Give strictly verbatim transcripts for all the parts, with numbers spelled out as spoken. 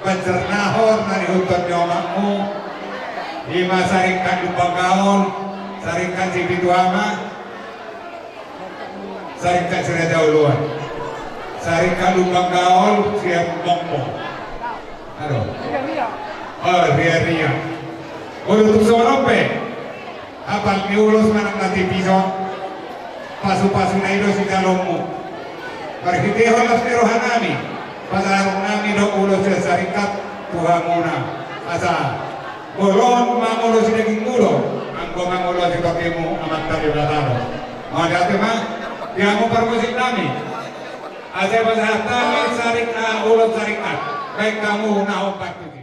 Pancernahor na nihuthon ni omakmu, ima Saringkat Lumban Gaol, Saringkat Sipitu Ama, Saringkat Siraja Oloan, Saringkat Lumban Gaol, siap mompo. Aduh. Oh, ria-ria. Molo tung songon on pe, hapal ni ulos manang na tipis on, pasu-pasu na i do sijaloonmu. Marhitehon las ni rohanami, pasahaton nami do ulos sian Saringkat tu hamuna. Asa bolon mangolosi dagingmu do, anggo mangolosi tondimuna Amanta Debata do. Mauliate ma di hamu parmusik nami. Asa pasahat hami Saringkat, ulos Saringkat. Baen hamu na hombar tusi.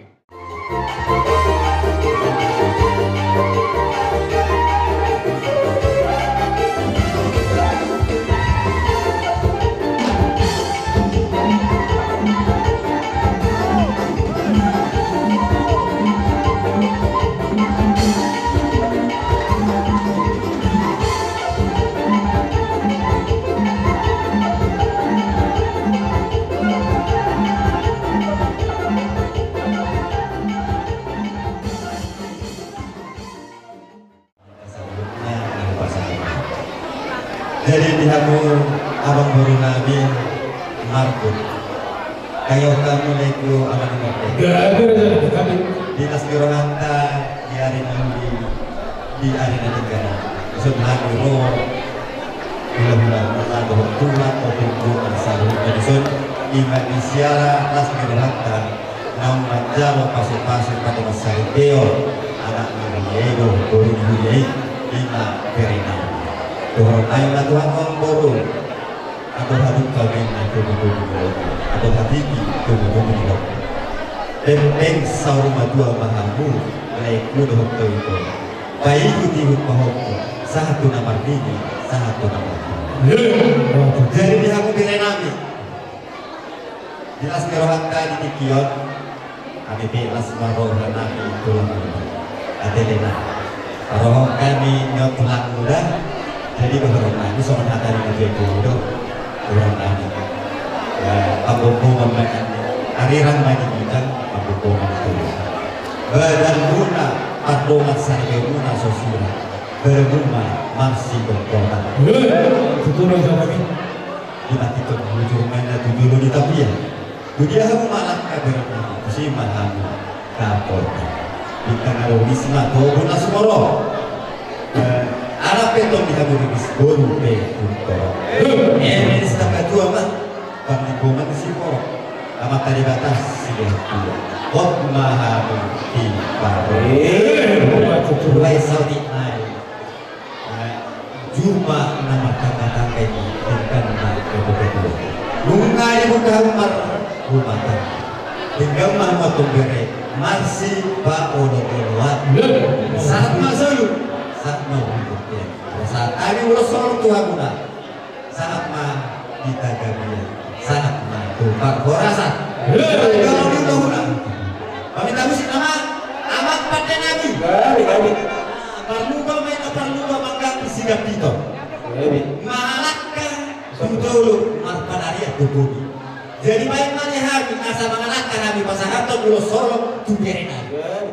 Jadi di hamu abang boru nami marbun. Kayo kamu leku abang boru. Gabe jadi kami. Di las ni rohanta di ari na uli, di ari na denggan. Sun hami ro. Hula-hula mula dohot tulang, dohot tulang saluhutna di son. Ima di siala las ni rohanta. Naung manjalo pasu-pasu pardongan saripeon, anak ni Huria i do, boru ni Huria i, ima bere nami. Dohonon nami ma tu hamu boru, adoha dungka ma inna tubu-tubu ni lombu, adoha tingki tubu-tubu ni lombu. Pengpeng saur matua ma hamu, laengku dohot toiku. Paihut-ihut ma hompu, sahat tu na marnini, sahat tu na marnono. Jadi di hamu bere nami. Di las ni rohanta di tingki on, hami pe las ma roha nami tu lamuna. Ate leleng. Roha nami nion tu lamuna. Jadi dohonon nami songon hata ni na tuatua do. Dohonon nami. Ya, pambombongan ma i. Arirang ma i di bidang, pambombongan tu. Badanmuna, pardongan saripeonmuna so sura. Badanmuna, marsigomgoman. Tutu do sama ni. Di mati tu bujur ma inna tu jolo ni tapian. Tu dia hamu malangka bere nami, tusi ma hamu dapotan. Bintang na lolis ma togu na sumorop. Eh, anak pe tong di hamu riris, boru pe tong torop. Eh, riris na patua ma, panggigongan si porop. Amanta Debata silehan tua. Hot ma hamu di paro. Eh, buat tutu. Ruai saotik nai. Juma na martangga-tangga i, denggan ma ketua-ketua. Nunga dibuka marrumah tangga. Denggan ma hamu antong bere, marsipaolo-oloan. Sahat ma solu, sahat ma ulos holong. Sahat hami ulos holong tu hamuna. Sahat ma hita gabe. Sahat ma tu parhorasan. Hei. Sahat ma tu hamuna. Paminta musik nama, Amang Pande nami. Gabe, gabe. Ah, parluba ma inna parluba manggapi sigapiton. Gabe. Mangalangka tu jolo marpanarian tu bumi. Jadi baen ma di hami asa mangalangka hami pasahathon ulos holong tu bere nami. Gabe.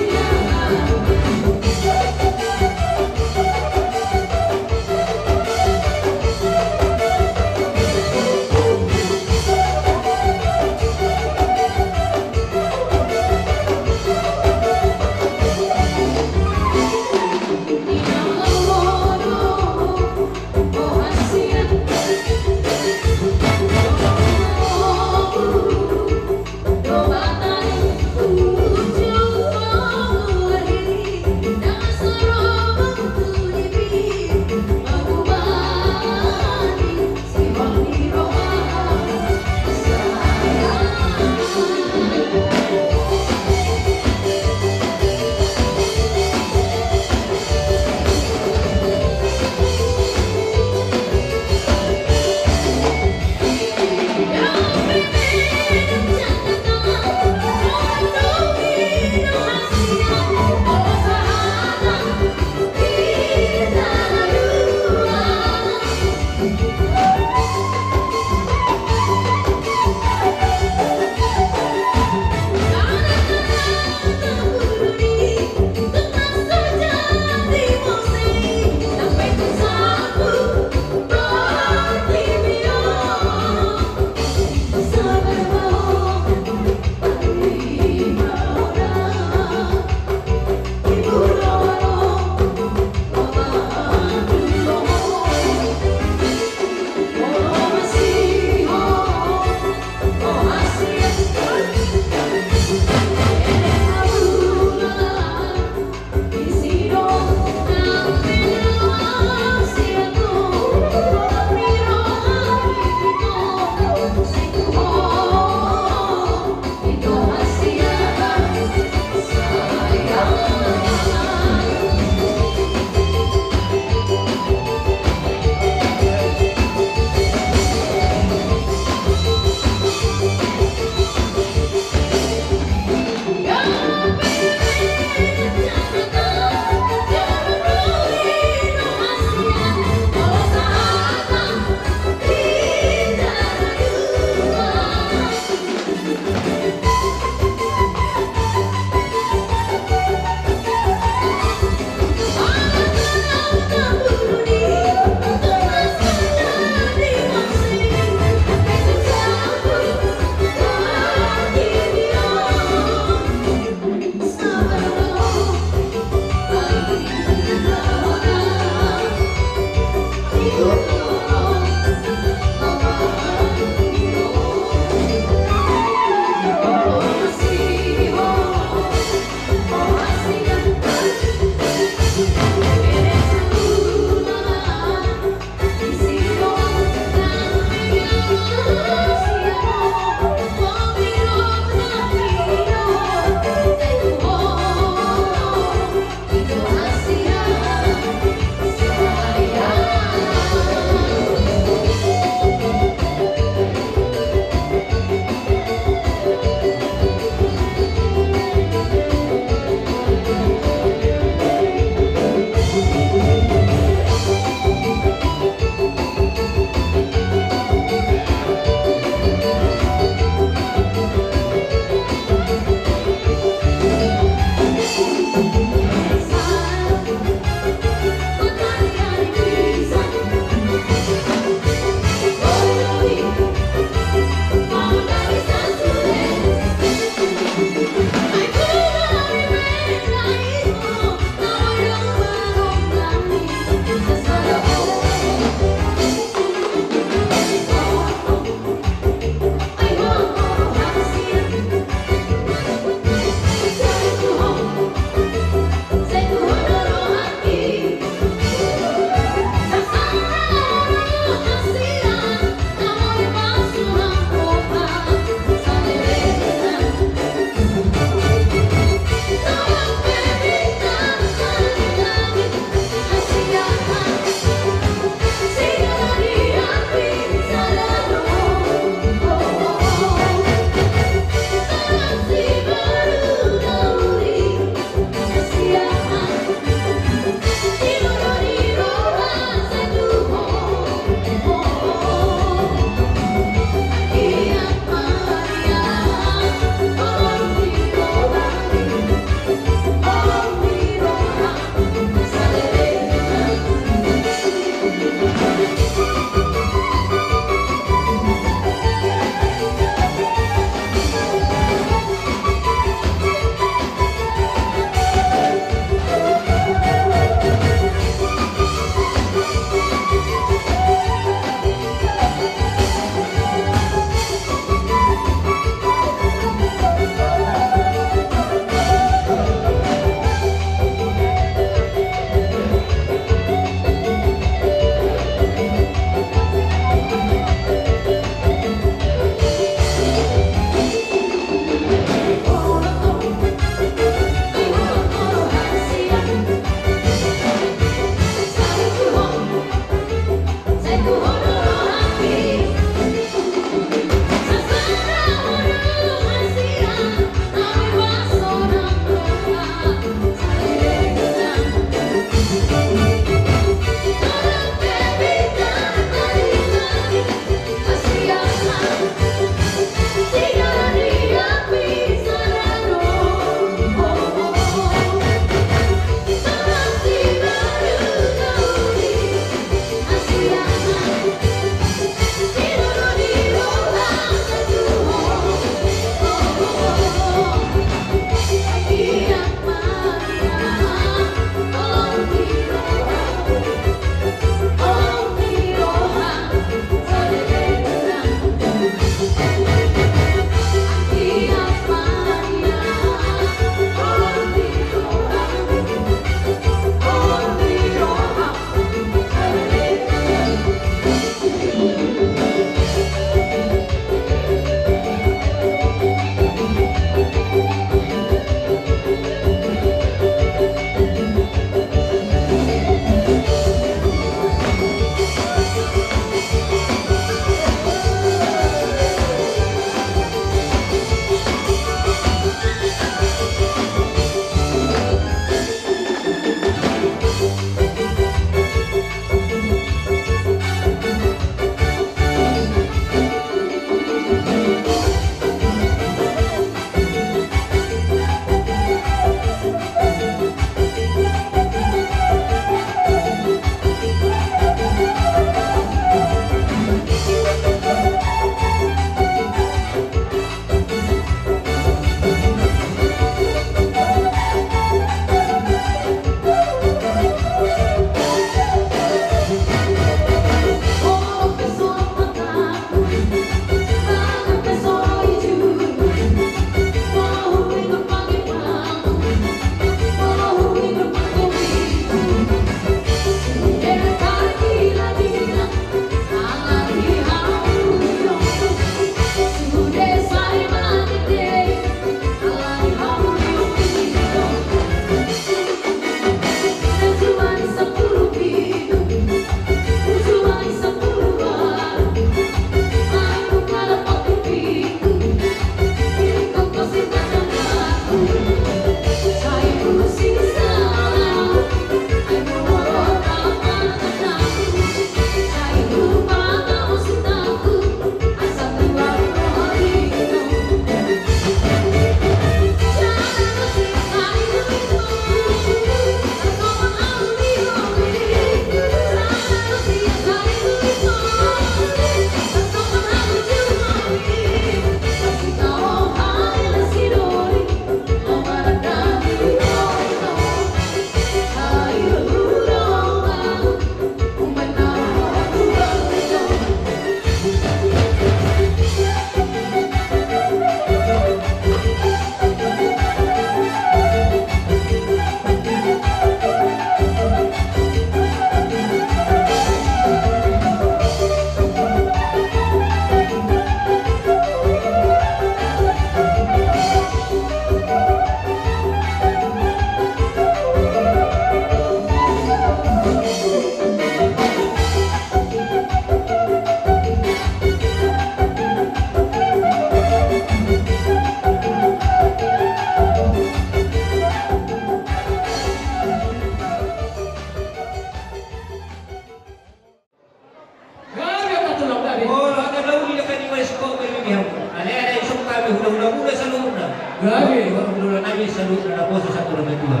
Gabe, horong dola nami saluhutna naposo sahat tu na matua.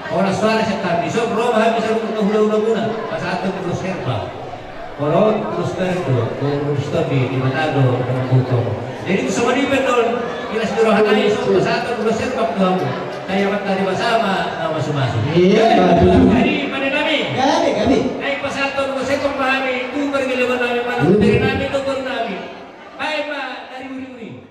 Horas soara sian hami, songon ro ma hami saluhutna hulahulamuna, pasahathon ulos herbak. Horas ulos herbak do, ulos tondi, Debata do na mamboto. Jadi songon i pe annon, ilas ni roha nami, songon pasahathon ulos herbak do hamu. Sai Amanta Debata ma na mamasumasu. Iya, betul. Jadi pande nami. Gabe, gabe. Naeng pasahathon ulos herbak ma hami, tu pargellengon nami, manang tu bere nami, tu toru nami. Baen ma na riuriuri.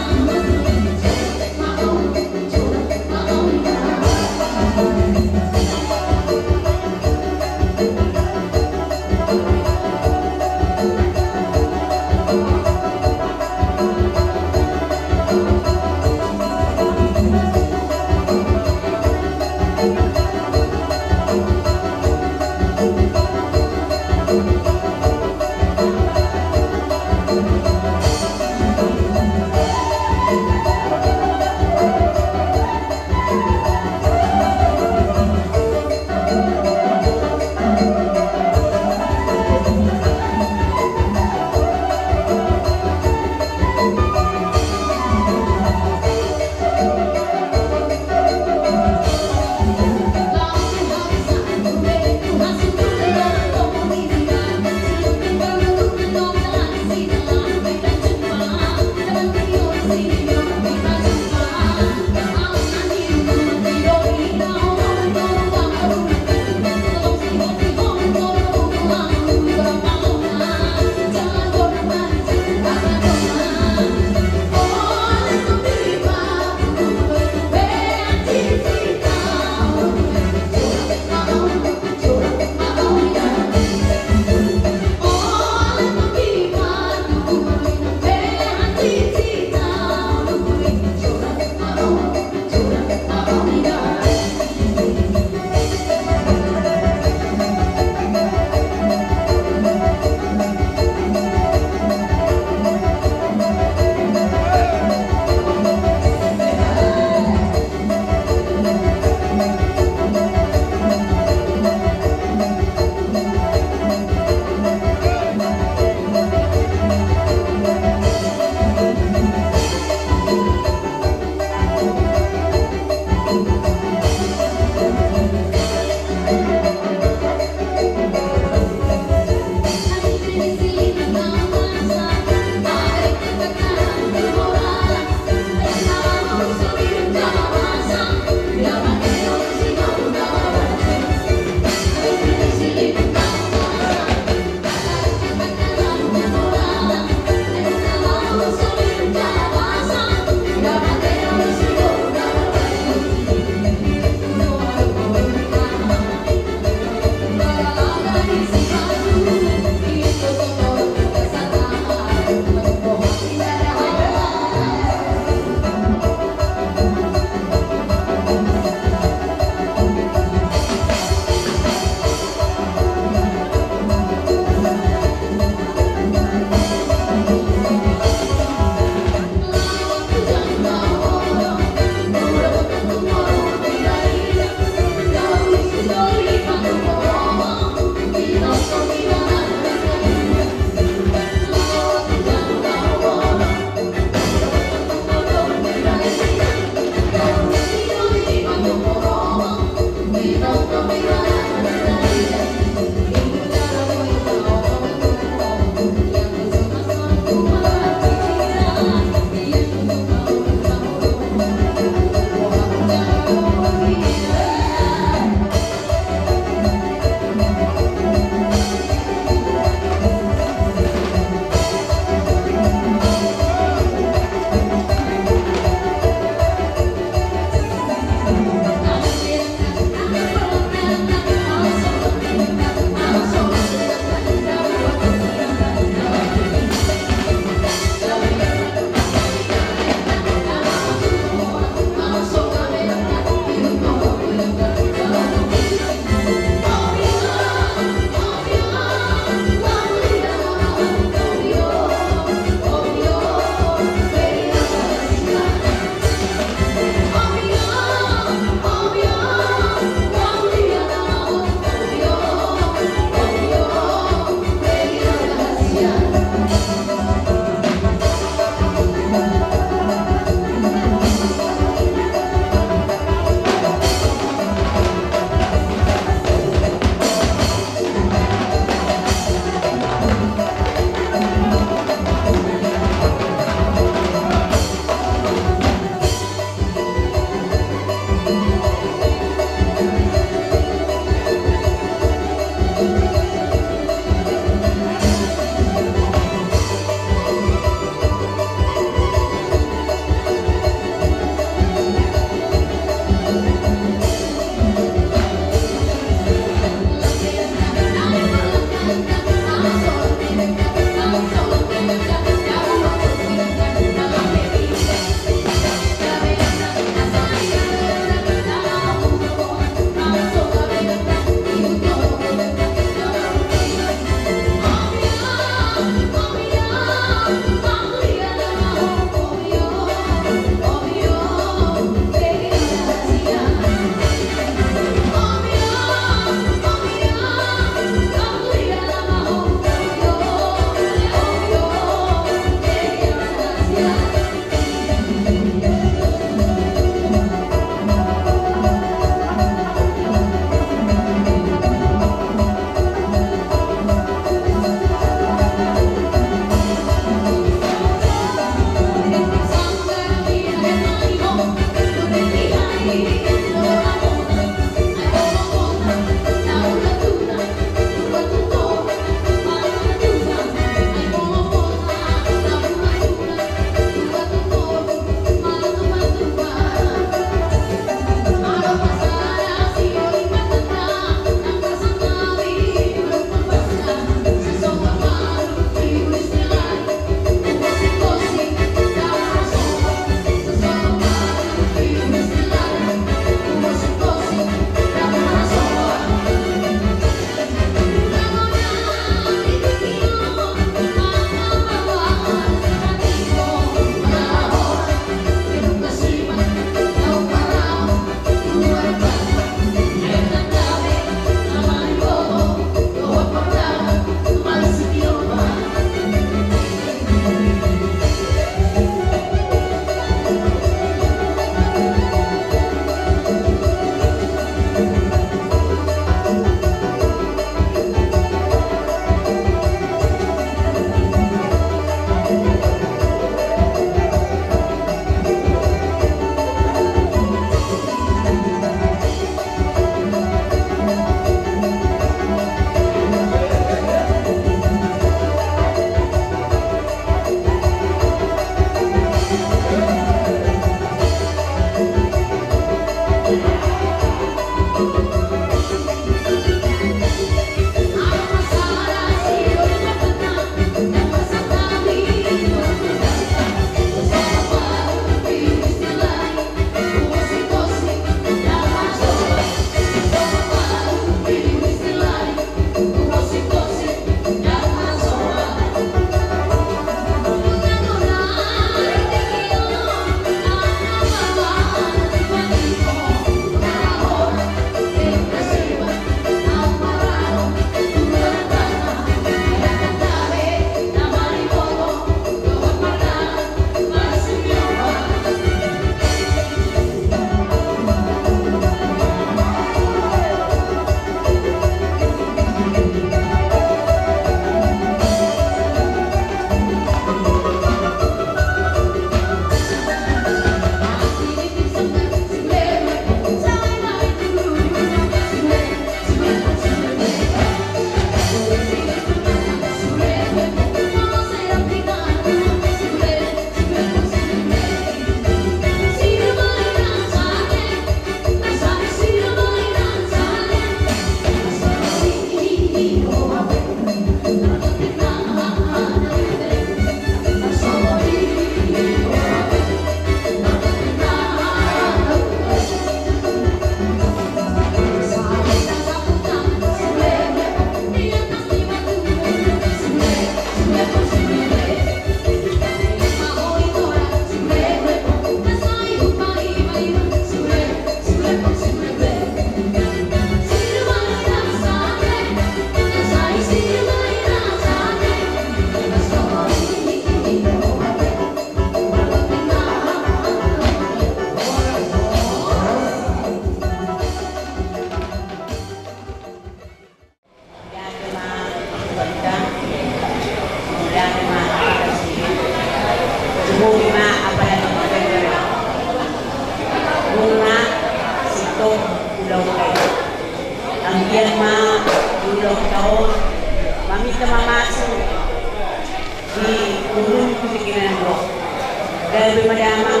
Madama,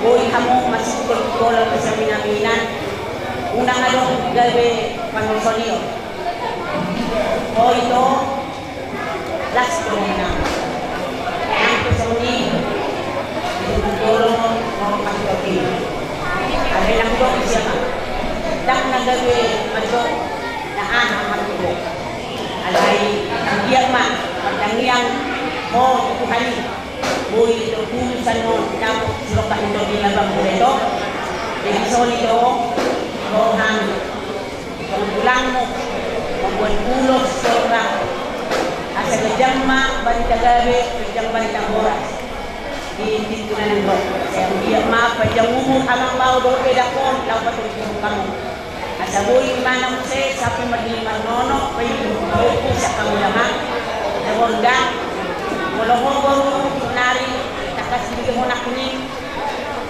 boi hamu masuk ke bola persaminaminan, unang adong gabe panolsolion. Boi do, las do menang. Nang pesoni, itu dolo mau masuk ke. Ada yang dong siapa? Dang na gabe masuk, na aha masuk. Alai, dia ma, pertanian, oh, Tuhan ini. Boi do ulos on, dapot surat pahindol di labang bule do. Jadi songon i do, roham, tulangmu, mambuat ulos sora. Asa ganjang ma barita gabe, ganjang barita horas. Di tingki na naeng ro. Sai anggiat ma panjang umur amang bao dohot edap on, laho patuduhon hamu. Asa boi imana muse sampe marnini marnono, painum marompu sian hamu da ma. Tabonda, molo ho boru sonari, tangkas dibegehonon nangkin,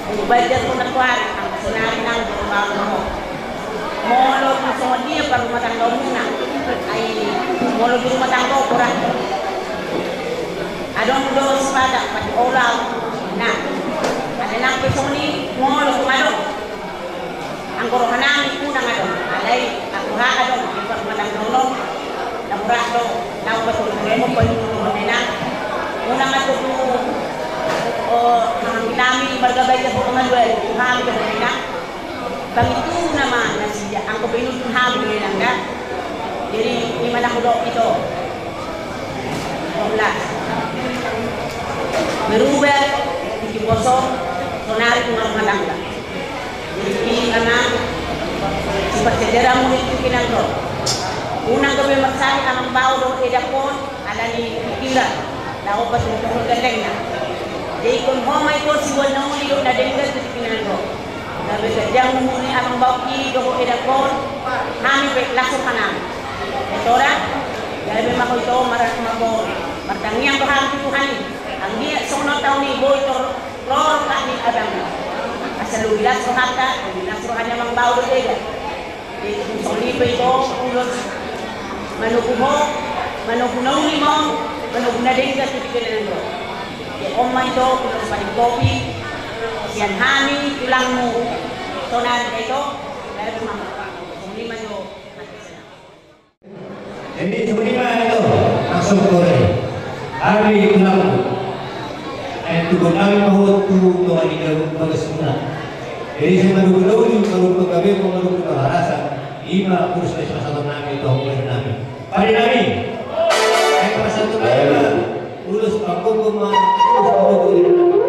molo bajar ho nangkin, anggo sonari nang boru baru ho. Molo dung songon dia parrumatanggaonmuna, ai molo di rumah tangga ho borat. Adong do sipata, pati olau. Nah, ada nang pe songon i, molo tung adong. Anggo rohanami unang adong, alai anggo ha adong, di parrumatanggaon on, na borat do, laho patuduhon hamu painum dohot nang. Unang adong tu, o, hami marga Baja ho, marga Baja, tu hami dohot nang. Bang itu nama nasida, anggo painum tu hami dohot nang da. Jadi, i ma na hudok ito. Dua belas. Berubah, tingki poso, sonari tu rumah tangga. Jadi, karena sifat sederhana mungkin tingki na ro. Unang gabe marsahit amang bao dohot edap on, alani pikiran, laho patuduhon gellengna. Jadi, ingkon ho ma ito siboan na uli dohot na denggan tu tingki na ro. Gabe ganjang umur ni amang bao i dohot edap on, hami pe las rohanami. Tora, gabe ma ho ito mar-, marbon, martangiang roham tu Tuhan i. Anggiat songon on taon i boi tor ro roha ni abang. Asa lobi las rohanta, lobi las roha ni amang bao dohot edap. Jadi, songon i pe ito ulos manogu ho, manogu na uli ma on, manogu na denggan tu tingki na ro. Jadi, on ma ito ulos paling kopi sian hami tulangmu. Sonari ito, gabe ma. Songon i ma ito. Jadi, songon i ma ito, langsung kore. Hami tulangmu. Ai tugon nami ma ho tu tonga ni gabe bagas muna. Jadi, sai manogu na uli, manogu na gabe, manogu na harasan. I ma ulos na sipasahaton nami tu hamu pade nami. Pade nami. Ai pasahaton nami ma ulos panggogo ma, ulos panggogo.